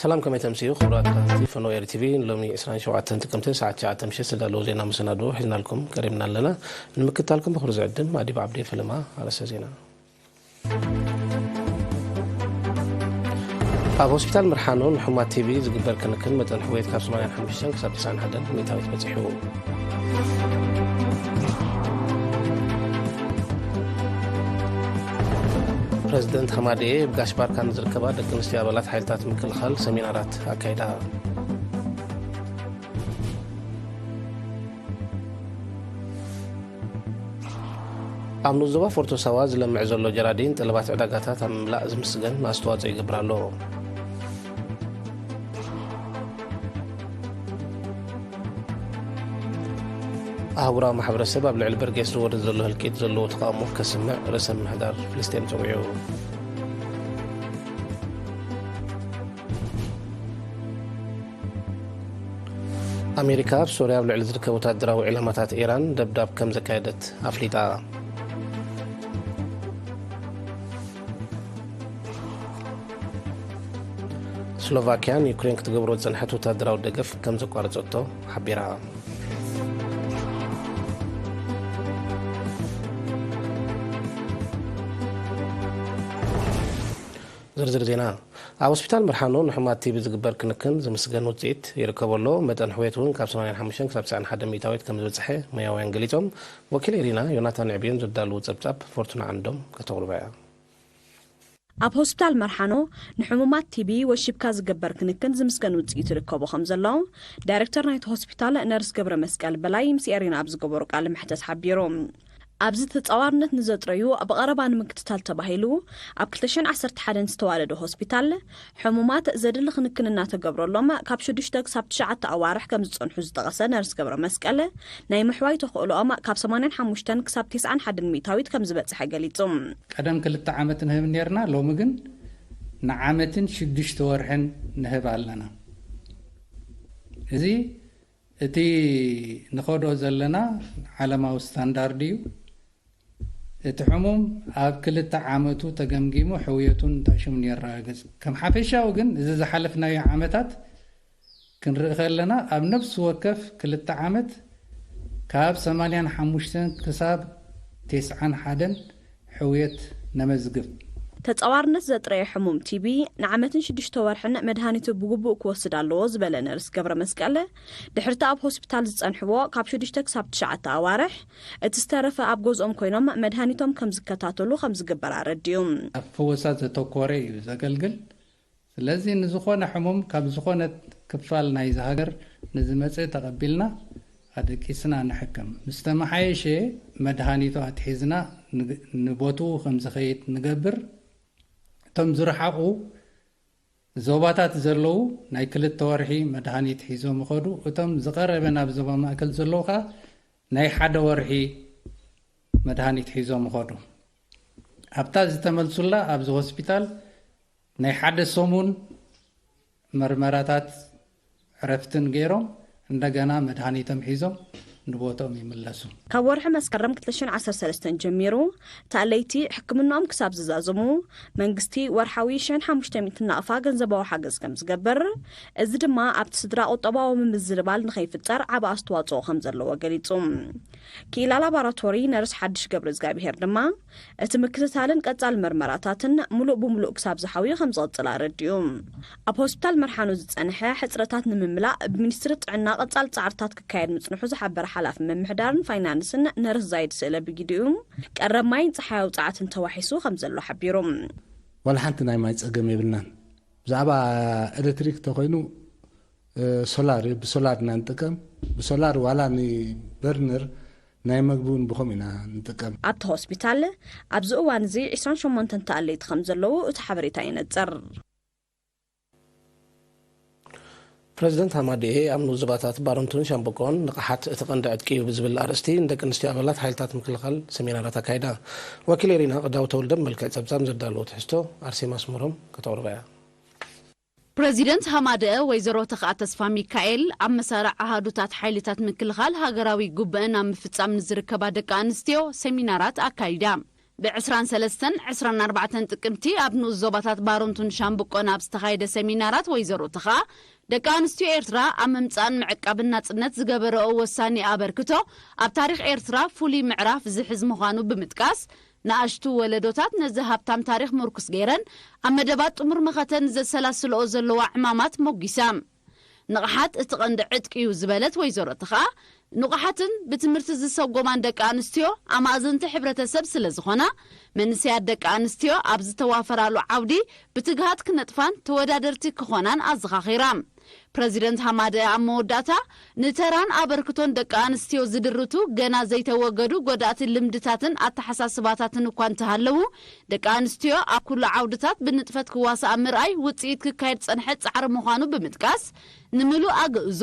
ሰላም፣ ከመይ ተምስዩ ክቡራት ተኸታተልቲ ፈኖ ኤሪ ቲቪ። ሎሚ ዕስራን ሸውዓተን ጥቅምቲ ሰዓት ትሽዓተ ምሸት ዝተዳለዉ ዜና መሰናድኦ ሒዝናልኩም ቀሪብና ኣለና። ንምክትታልኩም ብኽብሪ ዝዕድም ኣዲብ ዓብዲ። ፈለማ ኣርእስተ ዜና። ኣብ ሆስፒታል መርሓኖ ንሕሙማት ቲቢ ዝግበር ክንክን መጠን ሕውየት ካብ ሰማንያን ሓሙሽተን ክሳብ ተስዓን ሓደን ሚእታዊት በጺሑ። ፕረዚደንት ሃማደኤ ኣብ ጋሽ ባርካ ንዝርከባ ደቂ ኣንስትዮ ኣባላት ሓይልታት ምክልኻል ሰሚናራት ኣካይዳ። ኣብ ንኡስ ዞባ ፎርቶ ሳዋ ዝለምዕ ዘሎ ጀራዲን ጠለባት ዕዳጋታት ኣብ ምምላእ ዝምስገን ኣስተዋጽኦ ይገብር ኣሎ። ኣህጉራዊ ማሕበረሰብ ኣብ ልዕሊ በርጌስ ዝወርድ ዘሎ ህልቂት ዘለዎ ተቓውሞ ከስምዕ ርእሰ ምምሕዳር ፍልስጤም ጸዊዑ። ኣሜሪካ ኣብ ሶርያ ኣብ ልዕሊ ዝርከብ ወታደራዊ ዒላማታት ኢራን ደብዳብ ከም ዘካየደት ኣፍሊጣ። ስሎቫኪያ ንዩክሬን ክትገብሮ ዝጸንሐት ወታደራዊ ደገፍ ከም ዘቋረጸቶ ሓቢራ። ዝርዝር ዜና። ኣብ ሆስፒታል መርሓኖ ንሕሙማት ቲቢ ዝግበር ክንክን ዝምስገን ውጽኢት ይርከቦ ኣሎ። መጠን ሕውየት እውን ካብ ሰማንያን ሓሙሽተን ክሳብ ተስዓን ሓደን ሚእታዊት ከም ዝበጽሐ ሞያውያን ገሊጾም። ወኪል ኤሪና ዮናታን ዕብዮን ዘዳለዎ ጸብጻብ ፎርቱና ዓንዶም ከተቕርቦ እያ። ኣብ ሆስፒታል መርሓኖ ንሕሙማት ቲቢ ወሺብካ ዝግበር ክንክን ዝምስገን ውጽኢት ይርከቦ ከም ዘሎ ዳይሬክተር ናይቲ ሆስፒታል ነርስ ገብረ መስቀል በላይ ምስ ኤሪና ኣብ ዝገበሩ ቃለ መሕተት ሓቢሩ። ኣብዚ ተጻዋርነት ንዘጥረዩ ብቐረባ ንምክትታል ተባሂሉ ኣብ ክልተ ሽሕን ዓሰርተ ሓደን ዝተዋለደ ሆስፒታል ሕሙማት ዘድሊ ክንክን እናተገብረሎም ካብ ሽዱሽተ ክሳብ ትሽዓተ ኣዋርሕ ከም ዝጸንሑ ዝጠቐሰ ነርስ ገብረ መስቀል፣ ናይ ምሕዋይ ተኽእሎኦም ካብ ሰማንያን ሓሙሽተን ክሳብ ተስዓን ሓደን ሚእታዊት ከም ዝበጽሐ ገሊጹ። ቀደም ክልተ ዓመት ንህብ ነርና፣ ሎሚ ግን ንዓመትን ሽዱሽተ ወርሕን ንህብ ኣለና። እዚ እቲ ንኸዶ ዘለና ዓለማዊ ስታንዳርድ እዩ። እቲ ሕሙም ኣብ ክልተ ዓመቱ ተገምጊሙ ሕውየቱን ተዕሽሙን የረጋግጽ። ከም ሓፈሻዊ ግን እዚ ዝሓለፍናዮ ዓመታት ክንርኢ ከለና ኣብ ነፍሲ ወከፍ ክልተ ዓመት ካብ ሰማንያን ሓሙሽተን ክሳብ ተስዓን ሓደን ሕውየት ነመዝግብ። ተጻዋርነት ዘጥረየ ሕሙም ቲቢ ንዓመትን ሽዱሽተ ወርሕን መድሃኒቱ ብግቡእ ክወስድ ኣለዎ ዝበለ ነርስ ገብረ መስቀል፣ ድሕርቲ ኣብ ሆስፒታል ዝጸንሕዎ ካብ ሽዱሽተ ክሳብ ትሽዓተ ኣዋርሕ፣ እቲ ዝተረፈ ኣብ ገዝኦም ኮይኖም መድሃኒቶም ከም ዝከታተሉ ከም ዝግበር ኣረዲኡ። ኣብ ፈወሳ ዘተኮረ እዩ ዘገልግል። ስለዚ ንዝኾነ ሕሙም ካብ ዝኾነት ክፋል ናይዚ ሃገር ንዝመጽእ ተቐቢልና ኣደቂስና ንሕክም። ምስ ተመሓየሸ መድሃኒቱ ኣትሒዝና ንግ-፣ ንቦትኡ ከም ዝኸይድ ንገብር። እቶም ዝረሓቑ ዞባታት ዘለዉ ናይ ክልተ ወርሒ መድሃኒት ሒዞም ይኸዱ። እቶም ዝቐረበ ናብ ዞባ ማእከል ዘለዉ ከኣ ናይ ሓደ ወርሒ መድሃኒት ሒዞም ይኸዱ። ኣብታ ዝተመልሱላ ኣብዚ ሆስፒታል ናይ ሓደ ሰሙን መርመራታት ዕረፍትን ገይሮም እንደገና መድሃኒቶም ሒዞም ንቦትኦም ይምለሱ። ካብ ወርሒ መስከረም ክልተ ሽሕን ዓሰርተ ሰለስተን ጀሚሩ ተኣለይቲ ሕክምናኦም ክሳብ ዝዛዝሙ መንግስቲ ወርሓዊ ሽሕን ሓሙሽተ ሚእትን ናቕፋ ገንዘባዊ ሓገዝ ከም ዝገብር፣ እዚ ድማ ኣብቲ ስድራ ቁጠባዊ ምምዝልባል ንኸይፍጠር ዓቢ ኣስተዋጽኦ ከም ዘለዎ ገሊጹ። ክኢላ ላቦራቶሪ ነርስ ሓድሽ ገብረ እግዚኣብሄር ድማ እቲ ምክትታልን ቀጻል መርመራታትን ምሉእ ብምሉእ ክሳብ ዝሓውዩ ከም ዝቕጽል ኣረዲኡ። ኣብ ሆስፒታል መርሓኖ ዝጸንሐ ሕጽረታት ንምምላእ ብሚኒስትሪ ጥዕና ቀጻል ጻዕርታት ክካየድ ምጽንሑ ዝሓበረ ሓላፊ ምምሕዳርን ፋይናንስን ነርስ ዛይድ ስእለ ብጊዲኡ፣ ቀረብ ማይን ጸሓያዊ ጸዓትን ተዋሒሱ ከም ዘሎ ሓቢሩ። ዋላ ሓንቲ ናይ ማይ ጸገም የብልናን። ብዛዕባ ኤሌክትሪክ ተኾይኑ፣ እ፣ ሶላር እዩ፣ ብሶላር ኢና ንጥቀም። ብሶላር ዋላ ንበርነር ናይ መግቢ እውን ብኸምኡ ኢና ንጥቀም። ኣብቲ ሆስፒታል ኣብዚ እዋን እዚ ዕስራን ሸሞንተን ተኣለይቲ ከም ዘለዉ እቲ ሓበሬታ የነጽር። ፕረዚደንት ሃማደኤ ኣብ ንኡስ ዞባታት ባረንቱን ሻምበቆን ንቕሓት እቲ ቀንዲ ዕጥቂ እዩ ብዝብል ኣርእስቲ ንደቂ ኣንስትዮ ኣባላት ሓይልታት ምክልኻል ሰሚናራት ኣካይዳ። ወኪል ኤሪና ቅዳው ተወልደ ብመልክዕ ጸብጻብ ዘዳለዎ ትሕዝቶ ኣርሴማ ኣስመሮም ከተቕርባ እያ። ፕረዚደንት ሃማደኤ ወይዘሮ ተኽኣ ተስፋ ሚካኤል ኣብ መሳርዕ ኣሃዱታት ሓይልታት ምክልኻል ሃገራዊ ጉብአን ኣብ ምፍጻም ንዝርከባ ደቂ ኣንስትዮ ሰሚናራት ኣካይዳ። ብ23፣ 24 ጥቅምቲ ኣብ ንኡስ ዞባታት ባሮንቱን ሻምብቆን ኣብ ዝተኻየደ ሰሚናራት፣ ወይዘሮ ተኻ፣ ደቂ ኣንስትዮ ኤርትራ ኣብ ምምጻእን ምዕቃብን ናጽነት ዝገበረኦ ወሳኒ ኣበርክቶ ኣብ ታሪኽ ኤርትራ ፍሉይ ምዕራፍ ዝሕዝ ምዃኑ ብምጥቃስ፣ ንኣሽቱ ወለዶታት ነዚ ሃብታም ታሪኽ ምርኩስ ገይረን ኣብ መደባት ጥሙር መኸተን ዘሰላስለኦ ዘለዋ ዕማማት ሞጊሳ። ንቕሓት እቲ ቀንዲ ዕጥቂ እዩ ዝበለት ወይዘሮ ተኻ፣ ንቑሓትን ብትምህርቲ ዝሰጎማን ደቂ ኣንስትዮ ኣማእዘንቲ ሕብረተሰብ ስለ ዝኾና፣ መንእሰያት ደቂ ኣንስትዮ ኣብ ዝተዋፈራሉ ዓውዲ ብትግሃት ክነጥፋን ተወዳደርቲ ክኾናን ኣዘኻኺራ። ፕረዚደንት ሃማደ ኣብ መወዳእታ፣ ንተራን ኣበርክቶን ደቂ ኣንስትዮ ዝድርቱ ገና ዘይተወገዱ ጎዳእቲ ልምድታትን ኣተሓሳስባታትን እኳ እንተሃለዉ፣ ደቂ ኣንስትዮ ኣብ ኩሉ ዓውድታት ብንጥፈት ክዋሳኣ ምርኣይ ውጽኢት ክካየድ ጸንሐ ጻዕሪ ምዃኑ ብምጥቃስ፣ ንምሉእ ኣግእዞ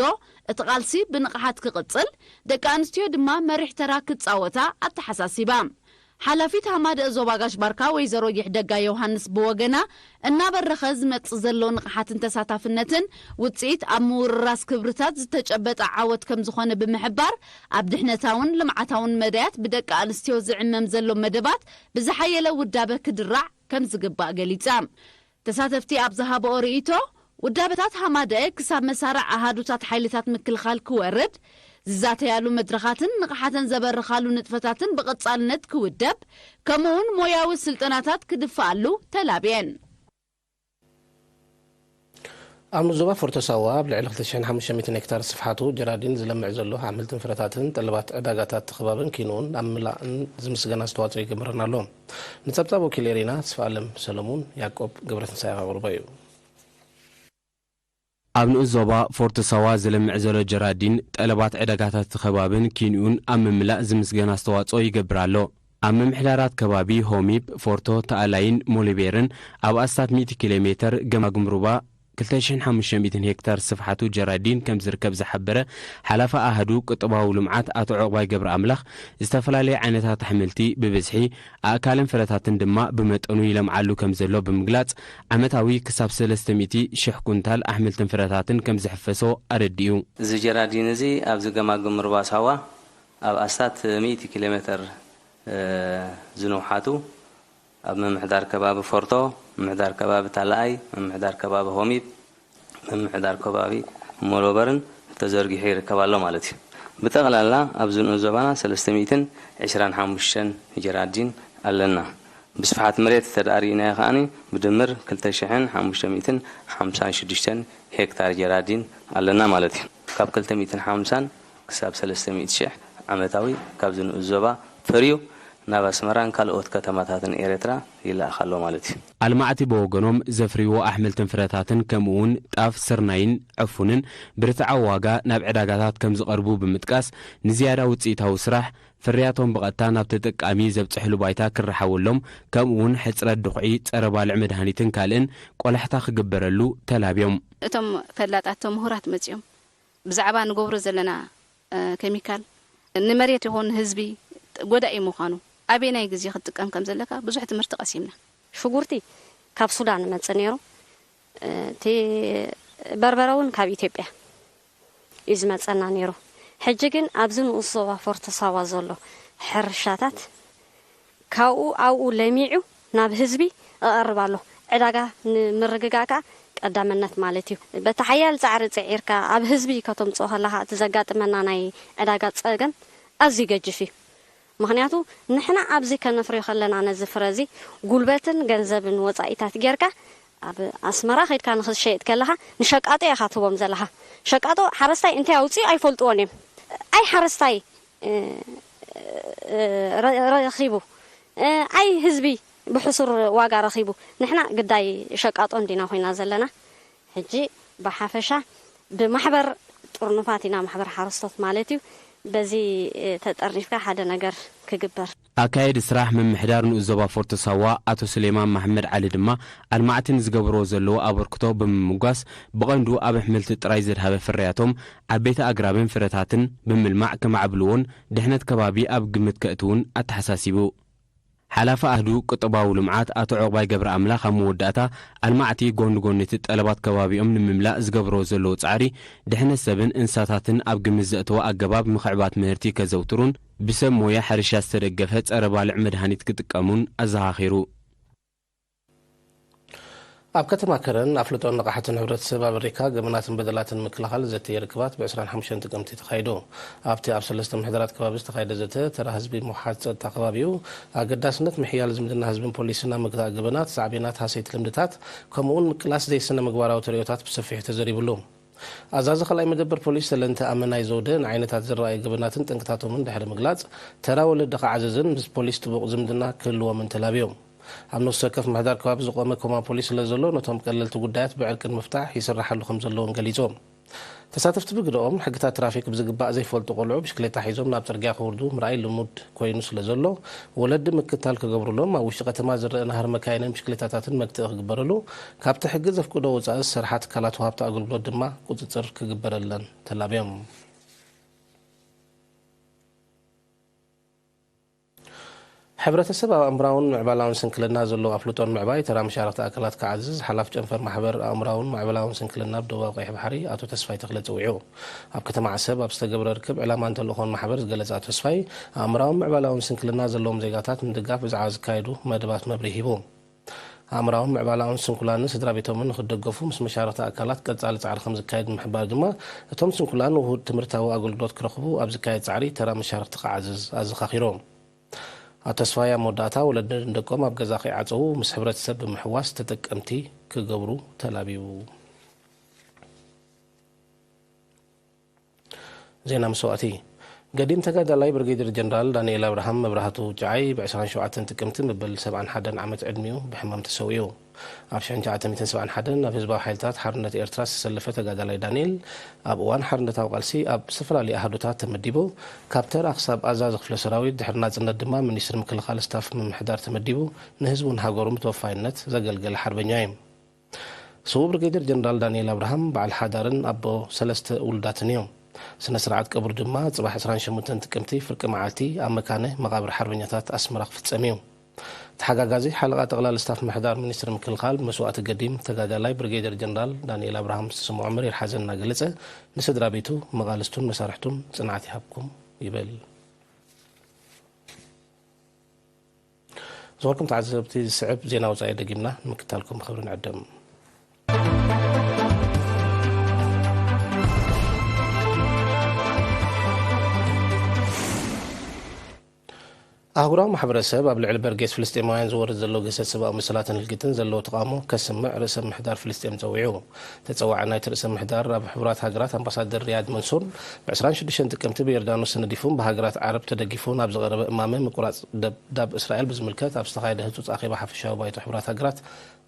እቲ ቃልሲ ብንቕሓት ክቕጽል፣ ደቂ ኣንስትዮ ድማ መሪሕ ተራ ክጻወታ ኣተሓሳሲባ። ሓላፊት ሃማደእ ዞባ ጋሽ ባርካ ወይዘሮ ይሕደጋ ዮሃንስ ብወገና፣ እናበረኸ ዝመጽእ ዘሎ ንቕሓትን ተሳታፍነትን ውጽኢት ኣብ ምውርራስ ክብርታት ዝተጨበጠ ዓወት ከም ዝኾነ ብምሕባር፣ ኣብ ድሕነታውን ልምዓታውን መዳያት ብደቂ ኣንስትዮ ዝዕመም ዘሎ መደባት ብዝሓየለ ውዳበ ክድራዕ ከም ዝግባእ ገሊጻ። ተሳተፍቲ ኣብ ዝሃበኦ ርእይቶ፣ ውዳበታት ሃማደኤ ክሳብ መሳርዕ ኣሃዱታት ሓይልታት ምክልኻል ክወርድ፣ ዝዛተያሉ መድረኻትን ንቕሓተን ዘበርኻሉ ንጥፈታትን ብቐጻልነት ክውደብ፣ ከምኡውን ሞያዊ ስልጠናታት ክድፍኣሉ ተላብየን። ኣብ ንዞባ ፎርቶ ሳዋ ኣብ ልዕሊ ክልተ ሽሕን ሓሙሽተ ሚእትን ሄክታር ስፍሓቱ ጀራዲን ዝለምዕ ዘሎ ኣሕምልትን ፍረታትን ጠለባት ዕዳጋታት ተኸባብን ኪንኡን ኣብ ምላእን ዝምስገን ኣስተዋጽኦ ይገብረን ኣሎ። ንጸብጻብ ወኪል ኤሪና ተስፋኣለም ሰለሙን ያዕቆብ ገብረትንሳኤ ኣቕርቦ እዩ። ኣብ ንኡስ ዞባ ፎርቶ ሳዋ ዝለምዕ ዘሎ ጀራዲን ጠለባት ዕዳጋታት እቲ ከባብን ኪንኡን ኣብ ምምላእ ዝምስገን ኣስተዋጽኦ ይገብር ኣሎ። ኣብ ምምሕዳራት ከባቢ ሆሚብ፣ ፎርቶ፣ ተኣላይን ሞሊቤርን ኣብ ኣስታት ሚእቲ ኪሎ ሜተር ገማግም ሩባ ክልተ ሽሕን ሓሙሽተ ሚእትን ሄክታር ስፍሓቱ ጀራዲን ከም ዝርከብ ዝሓበረ ሓላፊ ኣሃዱ ቁጠባዊ ልምዓት ኣቶ ዑቕባይ ገብረ ኣምላኽ፣ ዝተፈላለዩ ዓይነታት ኣሕምልቲ ብብዝሒ፣ ኣእካልን ፍረታትን ድማ ብመጠኑ ይለምዓሉ ከም ዘሎ ብምግላጽ፣ ዓመታዊ ክሳብ ሰለስተ ሚእቲ ሽሕ ኩንታል ኣሕምልትን ፍረታትን ከም ዝሕፈሶ ኣረዲኡ። እዚ ጀራዲን እዚ ኣብዚ ገማግም ሩባ ሳዋ ኣብ ኣስታት ሚእቲ ኪሎ ሜተር፣ እ፣ ዝንውሓቱ ኣብ ምምሕዳር ከባቢ ፎርቶ፣ ምምሕዳር ከባቢ ታላኣይ፣ ምምሕዳር ከባቢ ሆሚብ፣ ምምሕዳር ከባቢ ሞሎበርን ተዘርጊሑ ይርከብ ኣሎ ማለት እዩ። ብጠቕላላ ኣብዚ ንኡስ ዞባና ሰለስተ ሚእትን ዕስራን ሓሙሽተን ጀራዲን ኣለና። ብስፍሓት መሬት ተዳእሪእናዮ ከኣኒ ብድምር ክልተ ሽሕን ሓሙሽተ ሚእትን ሓምሳን ሽዱሽተን ሄክታር ጀራዲን ኣለና ማለት እዩ። ካብ ክልተ ሚእትን ሓምሳን ክሳብ ሰለስተ ሚእቲ ሽሕ ዓመታዊ ካብዚ ንኡስ ዞባ ፈርዩ ናብ ኣስመራን ካልኦት ከተማታትን ኤርትራ ይለኣኽ ኣሎ ማለት እዩ። ኣልማዕቲ ብወገኖም ዘፍርይዎ ኣሕምልትን ፍረታትን ከምኡውን ጣፍ፣ ስርናይን ዕፉንን ብርትዓዊ ዋጋ ናብ ዕዳጋታት ከም ዝቐርቡ ብምጥቃስ፣ ንዝያዳ ውጽኢታዊ ስራሕ ፍርያቶም ብቐጥታ ናብ ተጠቃሚ ዘብጽሕሉ ባይታ ክረሓወሎም፣ ከምኡውን ሕጽረት ድኹዒ፣ ጸረ ባልዕ መድሃኒትን ካልእን ቆላሕታ ክግበረሉ ተላብዮም። እቶም ፈላጣት፣ እቶም ምሁራት መጺኦም ብዛዕባ ንገብሮ ዘለና፣ እ፣ ኬሚካል ንመሬት ይኹን ንህዝቢ ጎዳኢ ምዃኑ፣ ኣበየናይ ግዜ ክትጥቀም ከም ዘለካ ብዙሕ ትምህርቲ ቀሲምና። ሽጉርቲ ካብ ሱዳን ይመጽእ ነይሩ። እቲ በርበረ እውን ካብ ኢትዮጵያ እዩ ዝመጸና ነይሩ። ሕጂ ግን ኣብዚ ንኡስ ዞባ ፎርቶ ሳዋ ዘሎ ሕርሻታት ካብኡ ኣብኡ ለሚዑ ናብ ህዝቢ እቐርብ ኣሎ። ዕዳጋ ንምርግጋእ ከኣ ቀዳምነት ማለት እዩ። በቲ ሓያል ጻዕሪ ጽዒርካ ኣብ ህዝቢ ከተምጽኦ ከለኻ እቲ ዘጋጥመና ናይ ዕዳጋ ጸገም ኣዝዩ ገጅፍ እዩ። ምኽንያቱ ንሕና ኣብዚ ከነፍርዮ ከለና ነዚ ፍረ እዚ ጉልበትን ገንዘብን ወጻኢታት ጌርካ ኣብ ኣስመራ ከድካ ንኽትሸይጥ ከለኻ ንሸቃጦ ኢኻ ትህቦም ዘለኻ። ሸቃጦ ሓረስታይ እንታይ ኣውፅኡ ኣይፈልጥዎን እዮም። ኣይ ሓረስታይ፣ እ፣ እ፣ ረ-፣ ረኺቡ፣ እ፣ ኣይ ህዝቢ ብሕሱር ዋጋ ረኺቡ። ንሕና ግዳይ ሸቃጦ እንዲና ኮይና ዘለና። ሕጂ ብሓፈሻ ብማሕበር ጥርኑፋት ኢና፣ ማሕበር ሓረስቶት ማለት እዩ። በዚ፣ እ፣ ተጠርኒፍካ ሓደ ነገር ክግበር። ኣካየዲ ስራሕ ምምሕዳር ንኡስ ዞባ ፎርቶ ሳዋ ኣቶ ሱሌማን መሓመድ ዓሊ ድማ ኣልማዕቲ ንዝገብርዎ ዘለዉ ኣበርክቶ ብምምጓስ፣ ብቐንዱ ኣብ ኣሕምልቲ ጥራይ ዘድሃበ ፍርያቶም ዓበይቲ ኣግራብን ፍረታትን ብምልማዕ ከማዕብልዎን ድሕነት ከባቢ ኣብ ግምት ከእትውን ኣተሓሳሲቡ። ሓላፊ ኣህዱ ቁጠባዊ ልምዓት ኣቶ ዑቕባይ ገብረኣምላኽ ኣብ መወዳእታ፣ ኣልማዕቲ ጎኒ ጎኒ እቲ ጠለባት ከባቢኦም ንምምላእ ዝገብርዎ ዘለዉ ጻዕሪ፣ ድሕነት ሰብን እንስሳታትን ኣብ ግምት ዘእተወ ኣገባብ ምኽዕባት ምህርቲ ከዘውትሩን ብሰብ ሞያ ሕርሻ ዝተደገፈ ጸረ ባልዕ መድሃኒት ክጥቀሙን ኣዘኻኺሩ። ኣብ ከተማ ከረን ኣፍልጦን ንቕሓትን ሕብረተሰብ ኣበሪካ ገበናትን በደላትን ምክልኻል ዘተ ርክባት ብ ዕስራን ሓሙሽተን ጥቅምቲ ተኻይዱ። ኣብቲ ኣብ ሰለስተ ምሕደራት ከባቢ ዝተኻየደ ዘተ፣ ተራ ህዝቢ ምውሓድ ጸጥታ ከባቢኡ፣ ኣገዳስነት ምሕያል ዝምድና ህዝብን ፖሊስን ኣብ ምግታእ ገበናት፣ ሳዕቤናት ሃሰይቲ ልምድታት፣ ከምኡውን ምቅላስ ዘይስነ ምግባራዊ ተርእዮታት ብሰፊሑ ተዘሪብሉ። ኣዛዚ ካልኣይ መደበር ፖሊስ ሰለንተ ኣመናይ ዘውደ ንዓይነታት ዝረኣዩ ገበናትን ጠንቅታቶምን ድሕሪ ምግላጽ፣ ተራ ወለዲ ክዓዘዝን ምስ ፖሊስ ጥቡቕ ዝምድና ክህልዎምን ተላብዮም። ኣብ ነፍሲ ወከፍ ምሕዳር ከባቢ ዝቖመ ኮማን ፖሊስ ስለ ዘሎ፣ ነቶም ቀለልቲ ጉዳያት ብዕርቂ ንምፍታሕ ይስራሓሉ ከም ዘለውን ገሊጾም። ተሳተፍቲ ብግደኦም፣ ሕግታት ትራፊክ ብዝግባእ ዘይፈልጡ ቆልዑ ብሽክሌታ ሒዞም ናብ ጽርግያ ክወርዱ ምርኣይ ልሙድ ኮይኑ ስለ ዘሎ፣ ወለዲ ምክትታል ክገብሩሎም፣ ኣብ ውሽጢ ከተማ ዝረአ ናህሪ መካይንን ብሽክሌታታትን መግትኢ ክግበረሉ፣ ካብቲ ሕጊ ዘፍቅዶ ወጻኢ ዝሰርሓ ትካላት ወሃብቲ ኣገልግሎት ድማ ቁጽጽር ክግበረለን ተላብዮም። ሕብረተሰብ ኣብ ኣእምራውን ምዕባላውን ስንክልና ዘለዎ ኣፍልጦን ምዕባይ ተራ መሻርኽቲ ኣካላት ክዓዝዝ ሓላፍ ጨንፈር ማሕበር ኣእምራውን ምዕባላውን ስንክልና ኣብ ደቡባዊ ቀይሕ ባሕሪ ኣቶ ተስፋይ ተኽለ ጸዊዑ። ኣብ ከተማ ዓሰብ ኣብ ዝተገብረ ርክብ ዕላማን ተልእኾን ማሕበር ዝገለጸ ኣቶ ተስፋይ፣ ኣእምራውን ምዕባላውን ስንክልና ዘለዎም ዜጋታት ንምድጋፍ ብዛዕባ ዝካየዱ መደባት መብርሂ ሂቡ። ኣእምራውን ምዕባላውን ስንኩላንን ስድራ ቤቶምን ንክደገፉ ምስ መሻርኽቲ ኣካላት ቀጻሊ ጻዕሪ ከም ዝካየድ ብምሕባር ድማ፣ እቶም ስንኩላን ውሁድ ትምህርታዊ ኣገልግሎት ክረኽቡ ኣብ ዝካየድ ጻዕሪ ተራ መሻርኽቲ ክዓዝዝ ኣዘኻኺሩ። ኣቶ ተስፋይ ኣብ መወዳእታ፣ ወለዲ ንደቆም ኣብ ገዛ ከይዓጸዉ ምስ ሕብረተሰብ ብምሕዋስ ተጠቀምቲ ክገብሩ ተላብዩ። ዜና መስዋእቲ። ገዲም ተጋዳላይ ብርጌደር ጀነራል ዳንኤል ኣብርሃም መብራህቱ ጨዓይ ብ ዕስራን ሸውዓተን ጥቅምቲ መበል ሰብዓን ሓደን ዓመት ዕድሚኡ ብሕማም ተሰዊኡ። ኣብ ሸሕን ትሽዓተ ሚእትን ሰብዓን ሓደን ኣብ ህዝባዊ ሓይልታት ሓርነት ኤርትራ ዝተሰለፈ ተጋዳላይ ዳንኤል፣ ኣብ እዋን ሓርነታዊ ቃልሲ ኣብ ዝተፈላለዩ ኣሃዱታት ተመዲቡ፣ ካብ ተራ ክሳብ ኣዛዚ ክፍለ ሰራዊት፣ ድሕሪ ናጽነት ድማ ሚኒስትሪ ምክልኻል ስታፍ ምምሕዳር ተመዲቡ፣ ንህዝቡን ሃገሩን ብተወፋይነት ዘገልገለ ሓርበኛ እዩ። ስዉእ ብርጌደር ጀነራል ዳንኤል ኣብርሃም በዓል ሓዳርን ኣቦ ሰለስተ ውሉዳትን እዩ። ስነ ስርዓት ቀብሩ ድማ ጽባሕ ዕስራን ሸሞንተን ጥቅምቲ ፍርቂ መዓልቲ ኣብ መካነ መቓብር ሓርበኛታት ኣስመራ ክፍጸም እዩ። ተሓጋጋዚ ሓለቓ ጠቕላሊ ስታፍ ምሕዳር ሚኒስትሪ ምክልኻል፣ ብመስዋእቲ ገዲም ተጋዳላይ ብርጌደር ጀነራል ዳንኤል ኣብርሃም ዝተሰምዖ መሪር ሓዘን እናገለጸ፣ ንስድራ ቤቱ፣ መቓልስቱን መሳርሕቱን ጽንዓት ይሃብኩም ይብል። ዝኸበርኩም ተዓዘብቲ፣ ዝስዕብ ዜና ወጻኢ ደጊምና ንምክታልኩም ብኽብሪ ንዕድም። ኣህጉራዊ ማሕበረሰብ ኣብ ልዕሊ በርጌስ ፍልስጤማውያን ዝወርድ ዘሎ ግህሰት ሰብኣዊ መሰላትን ህልቂትን ዘለዎ ተቓውሞ ከስምዕ ርእሰ ምምሕዳር ፍልስጤም ጸዊዑ። ተጸዋዒ ናይቲ ርእሰ ምምሕዳር ኣብ ሕቡራት ሃገራት ኣምባሳደር ሪያድ መንሱር፣ ብ ዕስራን ሽዱሽተን ጥቅምቲ ብዮርዳኖስ ተነዲፉን ብሃገራት ዓረብ ተደጊፉን ኣብ ዝቐረበ እማመ ምቁራጽ ደብዳብ እስራኤል ብዝምልከት ኣብ ዝተኻየደ ህጹጽ ኣኼባ ሓፈሻዊ ባይቶ ሕቡራት ሃገራት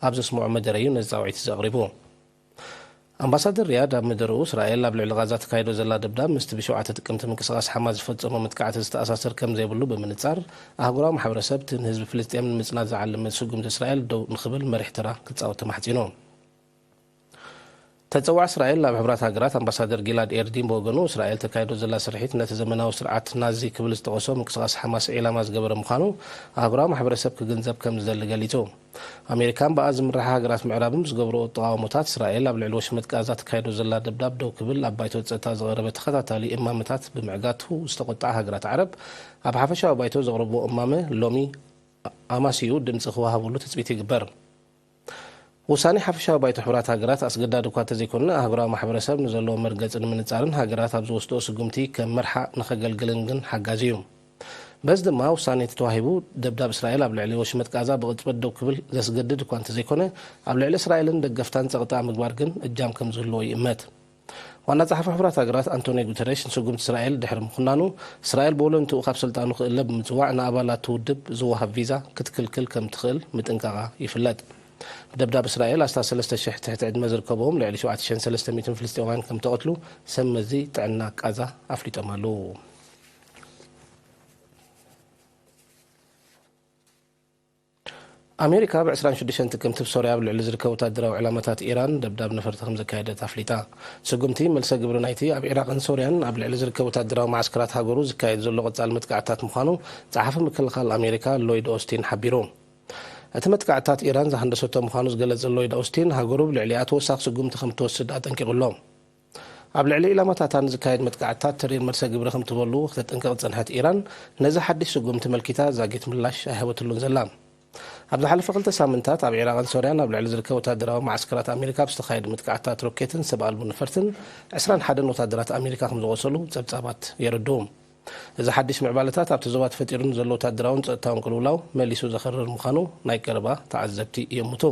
ኣብ ዘስምዖ መደረ እዩ ነዚ ጻውዒት እዚ ኣቕሪቡ። ኣምባሳደር ሪያድ ኣብ መደረኡ፣ እስራኤል ኣብ ልዕሊ ቓዛ ተካይዶ ዘላ ደብዳብ ምስቲ ብሸውዓተ ጥቅምቲ ምንቅስቓስ ሓማስ ዝፈጸሞ መጥቃዕቲ ዝተኣሳሰር ከም ዘይብሉ ብምንጻር፣ ኣህጉራዊ ማሕበረሰብ እቲ ንህዝቢ ፍልስጤም ንምጽናት ዝዓለመ ስጉምቲ እስራኤል ደው ንኽብል መሪሕ ተራ ክጻወት ተማሕጺኑ። ተጸዋዕ እስራኤል ኣብ ሕቡራት ሃገራት ኣምባሳደር ጊላድ ኤርዲን ብወገኑ፣ እስራኤል ተካይዶ ዘላ ስርሒት ነቲ ዘመናዊ ስርዓት ናዚ ክብል ዝጠቐሶ ምንቅስቓስ ሓማስ ዒላማ ዝገበረ ምዃኑ ኣህጉራዊ ማሕበረሰብ ክግንዘብ ከም ዝደሊ ገሊጹ። ኣሜሪካን ብኣ ዝምርሓ ሃገራት ምዕራብን ብዝገብርኦ ተቓውሞታት፣ እስራኤል ኣብ ልዕሊ ወሽመጥ ጋዛ ተካይዶ ዘላ ደብዳብ ደው ክብል ኣብ ባይቶ ጸጥታ ዝቐረበ ተኸታታሊ እማመታት ብምዕጋቱ ዝተቖጥዓ ሃገራት ዓረብ፣ ኣብ ሓፈሻዊ ባይቶ ዘቕረብዎ እማመ ሎሚ ኣማስዩ ድምጺ ክወሃበሉ ትጽቢት ይግበር። ውሳኔ ሓፈሻዊ ባይቶ ሕቡራት ሃገራት ኣስገዳዲ እኳ እንተዘይኮነ፣ ኣህጉራዊ ማሕበረሰብ ንዘለዎ መርገጺ ንምንጻርን ሃገራት ኣብ ዝወስድኦ ስጉምቲ ከም መርሓ ንኸገልግልን ግን ሓጋዚ እዩ። በዚ ድማ ውሳኔ ተተዋሂቡ፣ ደብዳብ እስራኤል ኣብ ልዕሊ ወሽመጥ ጋዛ ብቕጽበት ደው ክብል ዘስገድድ እኳ እንተዘይኮነ፣ ኣብ ልዕሊ እስራኤልን ደገፍታን ጸቕጢ ኣብ ምግባር ግን እጃም ከም ዝህልዎ ይእመት። ዋና ጸሓፊ ሕቡራት ሃገራት ኣንቶኒዮ ጉተሬሽ ንስጉምቲ እስራኤል ድሕሪ ምኹናኑ፣ እስራኤል ብወለንትኡ ካብ ስልጣኑ ክእለ ብምጽዋዕ ንኣባላት እቲ ውድብ ዝወሃብ ቪዛ ክትክልክል ከም ትኽእል ምጥንቃቓ ይፍለጥ። ደብዳብ እስራኤል ኣስታት ሰለስተ ሽሕ ትሕቲ ዕድመ ዝርከብዎም ልዕሊ ሸውዓተ ሽሕን ሰለስተ ሚእትን ፍልስጤማውያን ከም ተቐትሉ ሰብ መዚ ጥዕና ቃዛ ኣፍሊጦም ኣለዉ። ኣሜሪካ ብ ዕስራን ሽዱሽተን ጥቅምቲ ኣብ ሶርያ ኣብ ልዕሊ ዝርከቡ ወታደራዊ ዕላማታት ኢራን ደብዳብ ነፈርቲ ከም ዘካየደት ኣፍሊጣ። ስጉምቲ መልሰ ግብሪ ናይቲ ኣብ ዒራቕን ሶርያን ኣብ ልዕሊ ዝርከቡ ወታደራዊ መዓስከራት ሃገሩ ዝካየድ ዘሎ ቀጻሊ መጥቃዕትታት ምዃኑ ጸሓፊ ምክልኻል ኣሜሪካ ሎይድ ኦስቲን ሓቢሩ። እቲ መጥቃዕትታት ኢራን ዝሃንደሰቶ ምዃኑ ዝገለጸ ሎይድ ኦስቲን፣ ሃገሩ ብልዕሊኣ ተወሳኺ ስጉምቲ ከም ትወስድ ኣጠንቂቑ ኣሎ። ኣብ ልዕሊ ዒላማታታ ንዝካየድ መጥቃዕትታት ተሪር መልሰ ግብሪ ከም ትህበሉ ክተጠንቅቕ ዝጸንሐት ኢራን፣ ነዚ ሓድሽ ስጉምቲ መልኪታ ዛጊት ምላሽ ኣይሃበትሉን ዘላ። ኣብ ዝሓለፈ ክልተ ሳምንታት ኣብ ዒራቕን ሶርያን ኣብ ልዕሊ ዝርከቡ ወታደራዊ መዓስከራት ኣሜሪካ ብዝተኻየደ መጥቃዕትታት ሮኬትን ሰብ ኣልቦ ነፈርትን ዕስራን ሓደን ወታደራት ኣሜሪካ ከም ዝቖሰሉ ጸብጻባት የረድኡ። እዚ ሓድሽ ምዕባለታት ኣብቲ ዞባ ተፈጢሩ ንዘሎ ወታደራውን ጸጥታውን ቅልውላው መሊሱ ዘኸርር ምዃኑ ናይ ቀረባ ተዓዘብቲ ይእምቱ።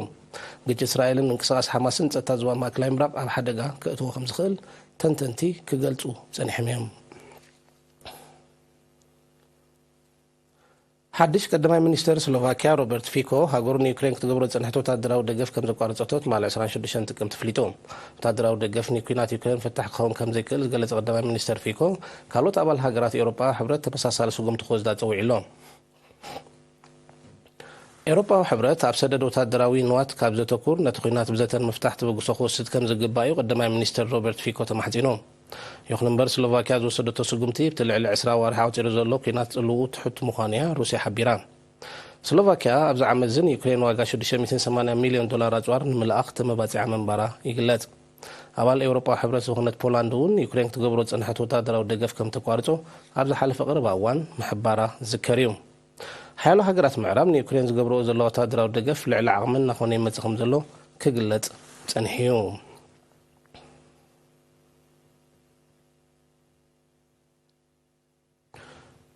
ግጭት እስራኤልን ምንቅስቓስ ሓማስን ጸጥታ ዞባ ማእከላይ ምብራቕ ኣብ ሓደጋ ከእትዎ ከም ዝኽእል ተንተንቲ ክገልጹ ጸኒሖም እዮም። ሓድሽ ቀዳማይ ሚኒስተር ስሎቫኪያ ሮበርት ፊኮ፣ ሃገሩ ንዩክሬን ክትገብሮ ዝጸንሐት ወታደራዊ ደገፍ ከም ዘቋረጸቶ ትማሊ ዕስራን ሽዱሽተን ጥቅምቲ ኣፍሊጡ። ወታደራዊ ደገፍ ንኲናት ዩክሬን ፈታሒ ክኸውን ከም ዘይክእል ዝገለጸ ቀዳማይ ሚኒስተር ፊኮ፣ ካልኦት ኣባል ሃገራት ኤውሮጳ ሕብረት ተመሳሳሊ ስጉምቲ ክወስዳ ጸዊዑ ኣሎ። ኤውሮጳዊ ሕብረት ኣብ ሰደድ ወታደራዊ ንዋት ካብ ዘተኩር፣ ነቲ ኲናት ብዘተ ንምፍታሕ ተበግሶ ክወስድ ከም ዝግባእ እዩ ቀዳማይ ሚኒስተር ሮበርት ፊኮ ተማሕጺኑ። ይኹን እምበር፣ ስሎቫኪያ ዝወሰደቶ ስጉምቲ፣ ኣብቲ ልዕሊ ዕስራ ኣዋርሕ ኣቑጺሩ ዘሎ ኲናት ጽልውኡ ትሑት ምዃኑ እያ ሩስያ ሓቢራ። ስሎቫኪያ ኣብዚ ዓመት እዚ ንዩክሬን ዋጋ ሽዱሽተ ሚእትን ሰማንያን ሚልዮን ዶላር ኣጽዋር ንምልኣኽ ተመባጺዓ ምንባራ ይግለጽ። ኣባል ኤውሮጳዊ ሕብረት ዝኾነት ፖላንድ እውን ዩክሬን ክትገብሮ ዝጸንሐት ወታደራዊ ደገፍ ከም ተቋርጾ ኣብ ዝሓለፈ ቀረባ እዋን ምሕባራ ዝዝከር እዩ። ሓያሎ ሃገራት ምዕራብ ንዩክሬን ዝገብርኦ ዘለዋ ወታደራዊ ደገፍ ልዕሊ ዓቕመን እናኾነ ይመጽእ ከም ዘሎ ክግለጽ ጸኒሑ እዩ።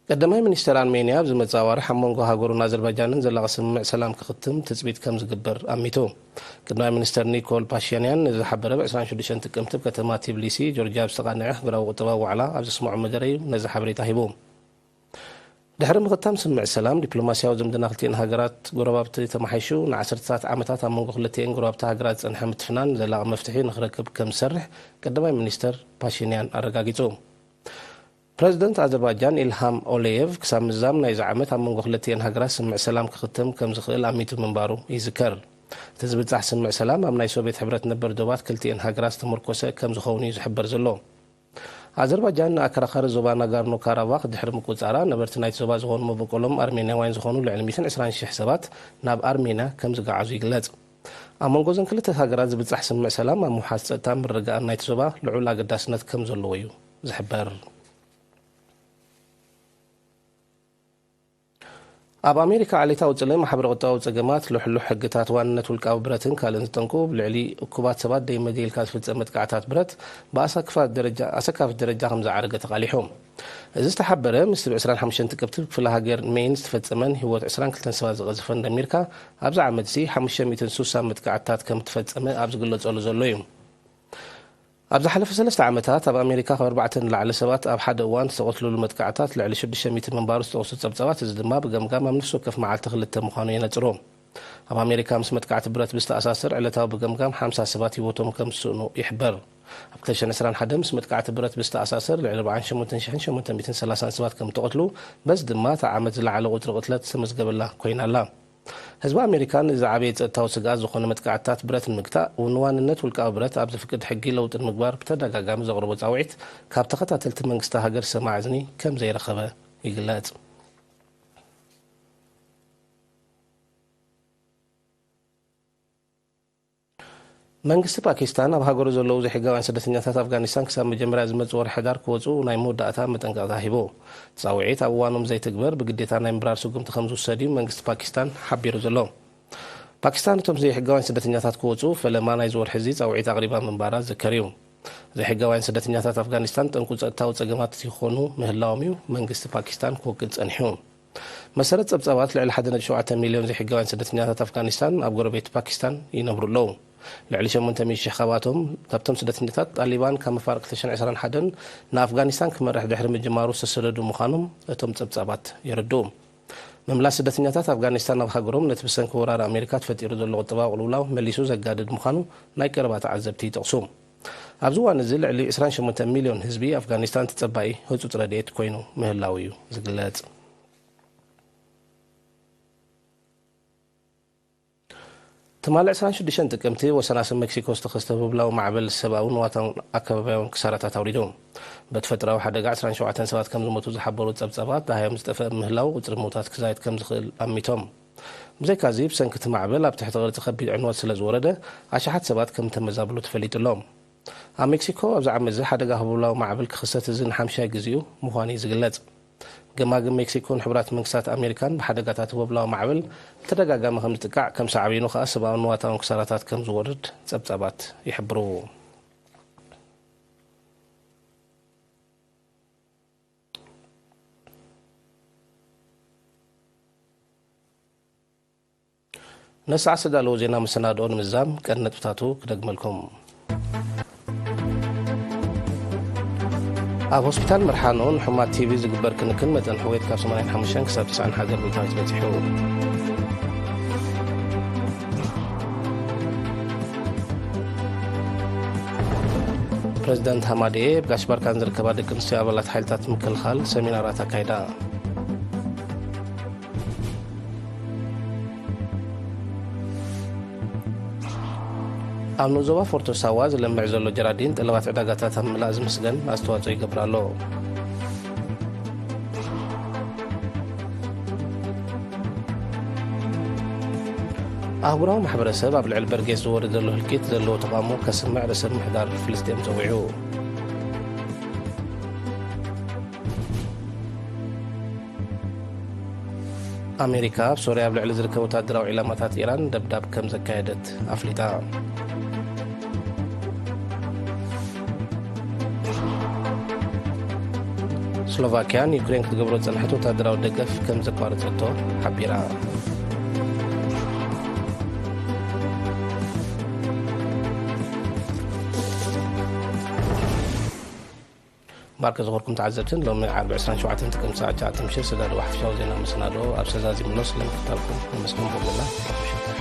ቀዳማይ ሚኒስተር ኣርሜንያ ኣብ ዝመጽእ ኣዋርሕ ኣብ መንጎ ሃገሩን ኣዘርባይጃንን ዘላቒ ስምምዕ ሰላም ክኽትም ትጽቢት ከም ዝግበር ኣሚቱ። ቀዳማይ ሚኒስተር ኒኮል ፓሽንያን ነዚ ዝሓበረ ብ ዕስራን ሽዱሽተን ጥቅምቲ ኣብ ከተማ ቲብሊሲ ጆርጅያ ኣብ ዝተቓንዐ ሃገራዊ ቁጠባዊ ዋዕላ ኣብ ዘስምዖ መደረ እዩ ነዚ ሓበሬታ ሂቡ። ድሕሪ ምኽታም ስምምዕ ሰላም፣ ዲፕሎማስያዊ ዝምድና ክልቲኤን ሃገራት ጎረባብቲ ተመሓይሹ፣ ንዓሰርተታት ዓመታት ኣብ መንጎ ክልቲኤን ጎረባብቲ ሃገራት ዝጸንሐ ምትፍናን ዘላቒ መፍትሒ ንኽረክብ ከም ዝሰርሕ ቀዳማይ ሚኒስተር ፓሽንያን ኣረጋጊጹ። ፕረዚደንት ኣዘርባይጃን ኢልሃም ኦሌየቭ ክሳብ ምዝዛም ናይዚ ዓመት ኣብ መንጎ ክልቲኤን ሃገራት ስምምዕ ሰላም ክኽተም ከም ዝኽእል ኣሚቱ ምንባሩ ይዝከር። እቲ ዝብጻሕ ስምምዕ ሰላም ኣብ ናይ ሶቭየት ሕብረት ነበር ዶባት ክልቲኤን ሃገራት ዝተመርኮሰ ከም ዝኸውን እዩ ዝሕበር ዘሎ። ኣዘርባይጃን ንኣከራኻሪ ዞባ ናጋርኖ ካራባኽ ድሕሪ ምቁጽጻራ፣ ነበርቲ ናይቲ ዞባ ዝኾኑ መበቆሎም ኣርሜንያውያን ዝኾኑ ልዕሊ ሚእትን ዕስራን ሽሕ ሰባት ናብ ኣርሜንያ ከም ዝገዓዙ ይግለጽ። ኣብ መንጎ እዘን ክልተ ሃገራት ዝብጻሕ ስምምዕ ሰላም ኣብ ምውሓስ ጸጥታን ምርግጋእን ናይቲ ዞባ ልዑል ኣገዳስነት ከም ዘለዎ እዩ ዝሕበር። ኣብ ኣሜሪካ፣ ዓሌታዊ ጽልኢ፣ ማሕበረ ቁጠባዊ ጸገማት፣ ልሕሉሕ ሕግታት ዋንነት ውልቃዊ ብረትን ካልእን ዝጠንቁ፣ ብልዕሊ እኩባት ሰባት ደይመደይ ኢልካ ዝፍጸም መጥቃዕታት ብረት ብኣሰካፊ ደረጃ፣ ኣሰካፊ ደረጃ ከም ዝዓረገ ተቓሊሑ። እዚ ዝተሓበረ፣ ምስቲ ብ ዕስራን ሓሙሽተን ጥቅምቲ ክፍለ ሃገር ሜይን ዝተፈጸመን ህይወት ዕስራን ክልተን ሰባት ዝቐዘፈን ደሚርካ፣ ኣብዚ ዓመትሲ ሓሙሽተ ሚእትን ሱሳን መጥቃዕትታት ከም እተፈጸመ ኣብ ዝግለጸሉ ዘሎ እዩ። ኣብ ዝሓለፈ ሰለስተ ዓመታት ኣብ ኣሜሪካ ካብ ኣርባዕተ ንላዕሊ ሰባት ኣብ ሓደ እዋን ዝተቐትልሉ መጥቃዕታት ልዕሊ ሽዱሽተ ሚእቲ ምንባሩ ዝጠቕሱ ጸብጻባት፣ እዚ ድማ ብገምጋም ኣብ ነፍሲ ወከፍ መዓልቲ ክልተ ምዃኑ የነጽሩ። ኣብ ኣሜሪካ ምስ መጥቃዕቲ ብረት ብዝተኣሳሰር ዕለታዊ ብገምጋም ሓምሳ ሰባት ህይወቶም ከም ዝስእኑ ይሕበር። ኣብ ክልተ ሽሕን ዕስራን ሓደን ምስ መጥቃዕቲ ብረት ብዝተኣሳሰር ልዕሊ ኣርባዓን ሸሞንተን ሽሕን ሸሞንተ ሚእትን ሰላሳን ሰባት ከም እተቐትሉ፣ በዚ ድማ እታ ዓመት ዝለዓለ ቁጽሪ ቅትለት ዝተመዝገበላ ኮይና ኣላ። ህዝቢ ኣሜሪካ ንዝዓበየ ጸጥታዊ ስግኣት ዝኾነ መጥቃዕትታት ብረት ንምግታእ፣ ንዋንነት ውልቃዊ ብረት ኣብ ዝፍቅድ ሕጊ ለውጢ ንምግባር ብተደጋጋሚ ዘቕረቦ ጻውዒት፣ ካብ ተኸታተልቲ መንግስቲ ሃገር ዝሰማዕ እዝኒ ከም ዘይረኸበ ይግለጽ። መንግስቲ ፓኪስታን፣ ኣብ ሃገሩ ዘለዉ ዘይሕጋውያን ስደተኛታት ኣፍጋኒስታን ክሳብ መጀመርያ ዝመጽእ ወርሒ ሕዳር ክወጹ ናይ መወዳእታ መጠንቀቕታ ሂቡ። ጻውዒት ኣብ እዋኖም ዘይትግበር፣ ብግዴታ ናይ ምብራር ስጉምቲ ከም ዝውሰድ እዩ መንግስቲ ፓኪስታን ሓቢሩ ዘሎ። ፓኪስታን፣ እቶም ዘይሕጋውያን ስደተኛታት ክወጹ፣ ፈለማ ናይዚ ወርሒ እዚ ጻውዒት ኣቕሪባ ምንባራ ዝዝከር እዩ። ዘይሕጋውያን ስደተኛታት ኣፍጋኒስታን፣ ጠንቁ ጸጥታዊ ጸገማት ይኾኑ ምህላዎም እዩ መንግስቲ ፓኪስታን ክወቅል ጸኒሑ። መሰረት ጸብጻባት፣ ልዕሊ ሓደ ነጥቢ ሸውዓተ ሚልዮን ዘይሕጋውያን ስደተኛታት ኣፍጋኒስታን ኣብ ጎረቤት ፓኪስታን ይነብሩ ኣለዉ። ልዕሊ ሸሞንተ ሚእቲ ሽሕ ካብኣቶም፣ ካብቶም ስደተኛታት፣ ጣሊባን ካብ መፋርቕ ክልተ ሽሕን ዕስራን ሓደን ንኣፍጋኒስታን ክመርሕ ድሕሪ ምጅማሩ ዝተሰደዱ ምዃኖም እቶም ጸብጻባት የረድኡ። ምምላስ ስደተኛታት ኣፍጋኒስታን ናብ ሃገሮም፣ ነቲ ብሰንኪ ወራር ኣሜሪካ ተፈጢሩ ዘሎ ቁጠባዊ ቅልውላው መሊሱ ዘጋድድ ምዃኑ ናይ ቀረባ ተዓዘብቲ ይጠቕሱ። ኣብዚ እዋን እዚ፣ ልዕሊ ዕስራን ሸሞንተ ሚልዮን ህዝቢ ኣፍጋኒስታን ተጸባኢ ህጹጽ ረድኤት ኮይኑ ምህላው እዩ ዝግለጽ። ትማሊ ዕስራን ሽዱሽተን ጥቅምቲ ወሰናስን ሜክሲኮ ዝተኸስተ ህብብላዊ ማዕበል ሰብኣውን ንዋታውን ኣከባቢያውን ክሳራታት ኣውሪዱ። በተፈጥራዊ ሓደጋ ዕስራን ሸውዓተን ሰባት ከም ዝሞቱ ዝሓበሩ ጸብጻባት፣ ደሃዮም ዝጠፍአ ምህላው ቁጽሪ ምውታት ክዛይድ ከም ዝኽእል ኣሚቶም። ብዘይካዚ፣ ብሰንኪ እቲ ማዕበል ኣብ ትሕቲ ቅርጺ ከቢድ ዕንወት ስለ ዝወረደ፣ ኣሽሓት ሰባት ከም ተመዛብሉ ተፈሊጡ ኣሎ። ኣብ ሜክሲኮ ኣብዚ ዓመት እዚ ሓደጋ ህብብላዊ ማዕበል ክኽሰት እዚ ንሓምሻይ ግዜኡ ምዃኑ እዩ ዝግለጽ። ገማግም ሜክሲኮን ሕቡራት መንግስታት ኣሜሪካን ብሓደጋታት ህብብላዊ ማዕበል ብተደጋጋሚ ከም ዝጥቃዕ፣ ከም ሳዕቤኑ ከኣ ሰብኣውን ንዋታውን ክሳራታት ከም ዝወርድ ጸብጻባት ይሕብሩ። ነሰዓ ዝተዳለወ ዜና መሰናድኦ ንምዝዛም ቀንዲ ነጥብታቱ ክደግመልኩም። ኣብ ሆስፒታል መርሓኖ ንሕሙማት ቲቢ ዝግበር ክንክን መጠን ሕውየት ካብ ሰማንያን ሓሙሽተን ክሳብ ተስዓን ሓደ ሚእታዊት በጺሑ። ፕረዚደንት ሃማደኤ ኣብ ጋሽ ባርካን ዝርከባ ደቂ ኣንስትዮ ኣባላት ሓይልታት ምክልኻል ሰሚናራት ኣካይዳ። ኣብ ንኡስ ዞባ ፎርቶ ሳዋ ዝለምዕ ዘሎ ጀራዲን፣ ጠለባት ዕዳጋታት ኣብ ምምላእ ዝምስገን ኣስተዋጽኦ ይገብር ኣሎ። ኣህጉራዊ ማሕበረሰብ ኣብ ልዕሊ በርጌስ ዝወርድ ዘሎ ህልቂት ዘለዎ ተቓውሞ ከስምዕ ርእሰ ምምሕዳር ፍልስጤም ጸዊዑ። ኣሜሪካ ኣብ ሶርያ ኣብ ልዕሊ ዝርከብ ወታደራዊ ዒላማታት ኢራን ደብዳብ ከም ዘካየደት ኣፍሊጣ። ስሎቫኪያ ንዩክሬን ክትገብሮ ዝጸንሐት ወታደራዊ ደገፍ ከም ዘቋረጸቶ ሓቢራ። ማርከ ዝኸርኩም ተዓዘብትን፣ ሎሚ ዓርቢ ዕስራን ሸውዓተን ጥቅምቲ ሰዓት ትሽዓተ ምሸት ዝተዳለወ ሓፈሻዊ ዜና መሰናድኦ ኣብዚ ተዛዚሙ ኣሎ። ስለምክትታልኩም ነመስግን።